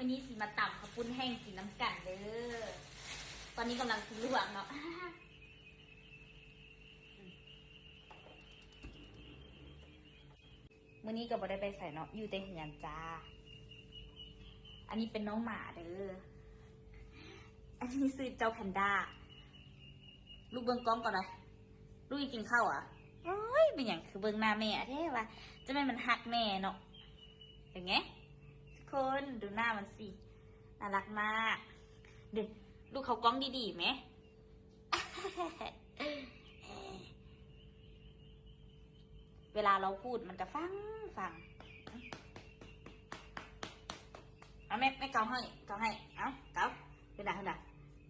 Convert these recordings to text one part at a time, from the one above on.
ມື້ນີ້ຊິມາຕຳເຂົ້າປຸ້ນແຫ້ງກິນນຳກັນເດີ. ຕອນນີ້ກຳລັງຊິລວກເນາະ. ມື້ນີ້ກໍບໍ່ໄດ້ໄປໃສເນາະ ຢູ່ແຕ່ເຮືອນຈ້າ. ອັນນີ້ເປັນນ້ອງໝາເດີ. ອັນນີ້ຊື່ເຈົ້າແພນດ້າ. ລູກເບິ່ງກ້ອງກ່ອນນະ. ລູກກິນເຂົ້າອະ? ໂອ້ຍ ເປັນຫຍັງຄືເບິ່ງໜ້າແມ່ແທ້ວະ? ຈະແມ່ນມັນຮັກແມ່ເນາະ. ເຫັນໄງ? ທຸກຄົນ ດູໜ້າມັນຊິ. ໜ້າລັກມາກ. ເດ ລູກເຂົ້າກ້ອງດີໆແມ. ເວລາລາວພູດມັນກະຟັງ ຟັງ. ເອົາແມ່ ແມ່ເກົາໃຫ້ ເກົາໃຫ້. ເອົາ ເກົາ. ເພິ່ນນະ ເພິ່ນນະ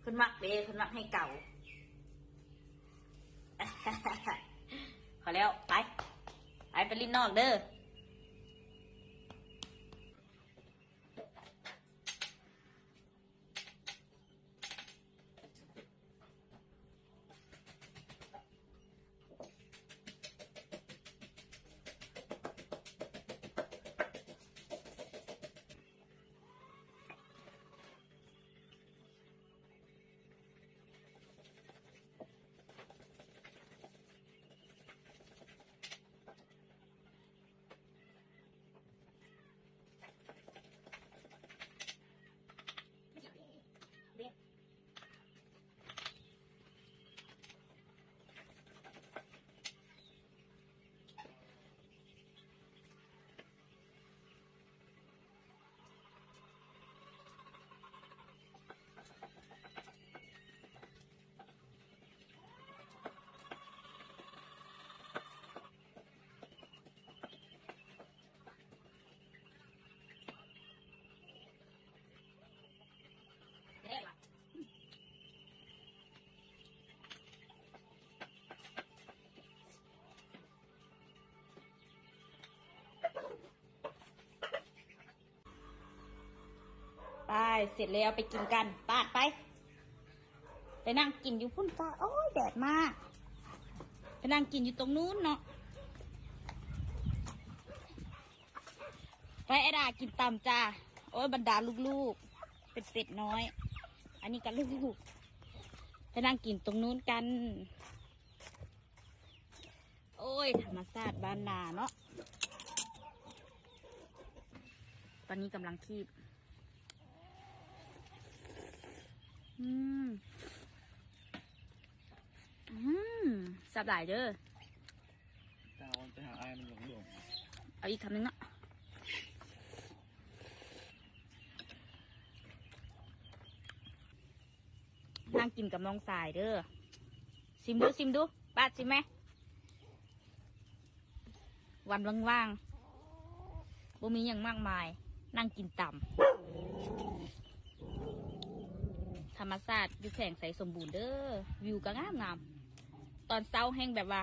ເພິ່ນມັກເດ້ ເພິ່ນມັກໃຫ້ເກົາ. ພໍແລ້ວ ໄປ ໄປ ໄປຫຼິ້ນນອກເດີ. ໄປ ເສັດແລ້ວ ໄປກິນກັນ. ປາດ ໄປ ໄປນັ່ງກິນຢູ່ພຸ້ນກະ. ໂອ້ຍ ແດດມາກ. ໄປນັ່ງກິນຢູ່ຕົງນູ້ນເນາະ. ໄປ ອາດາກິນຕຳຈ້າ. ໂອ້ຍ ບັນດາລູກໆ ເປັນເປັດນ້ອຍ ອັນນີ້ກະລູກ. ໄປນັ່ງກິນຕົງນູ້ນກັນ. ໂອ້ຍ ທຳມະຊາດບ້ານນາເນາະ. ຕອນນີ້ກຳລັງຄີບ. ອືມ ອືມ ແຊບຫຼາຍເດີ. ເອົາອີກຄຳໜຶ່ງເນາະ. ນັ່ງກິນກັບນ້ອງຊາຍເດີ. ຊິມດູ ຊິມດູ ປາດ ຊິມແມ. ວັນວ່າງໆ ບໍ່ມີຫຍັງມາກມາຍ ນັ່ງກິນຕຳ. ທຳມະຊາດຢູ່ແຂວງໄຊສົມບູນເດີ. ວິວກະງາມໆ. ຕອນເຊົ້າແຮ່ງແບບວ່າ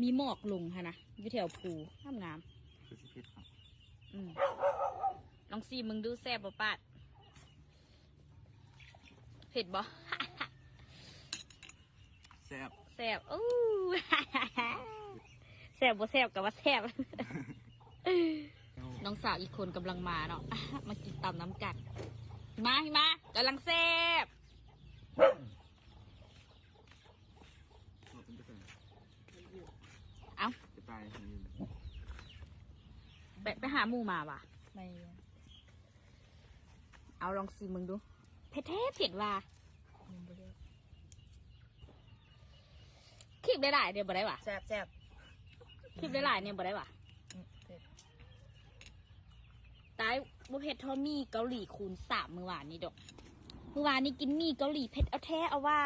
ມີໝອກລົງຫັ້ນນະ ຢູ່ແຖວພູ ງາມໆ. ຄືຊິເຜັດເນາະ. ອືມ ລອງຊີມເບິ່ງດູ ແຊບບໍ່ປາດ? ເຜັດບໍ່? ແຊບ ແຊບ. ໂອ້ ແຊບບໍ່ແຊບກະວ່າແຊບ. ນ້ອງສາວອີກຄົນກຳລັງມາເນາະ ມາກິນຕຳນຳກັນ. ມາ ມາ ກຳລັງແຊບ. ເອົາ ໄປ ໄປຫາໝູ່ມາຫວາ? ເອົາ ລອງຊີມເບິ່ງດູ. ເຜັດແທ້ ເຜັດວ່າ. ຄີບຫຼາຍໆ ເດ ບໍ່ໄດ້ຫວາ? ແຊບ ແຊບ. ຄີບຫຼາຍໆ ນີ້ບໍ່ໄດ້ຫວາ? ອືມ ເຜັດ. ຕາຍ ບໍ່ເຜັດເທົ່າໝີ່ເກົາຫຼີຄູນສາມມື້ວານນີ້ດອກ. ມື້ວານນີ້ກິນໝີ່ເກົາຫຼີເຜັດເອົາແທ້ເອົາວ່າ.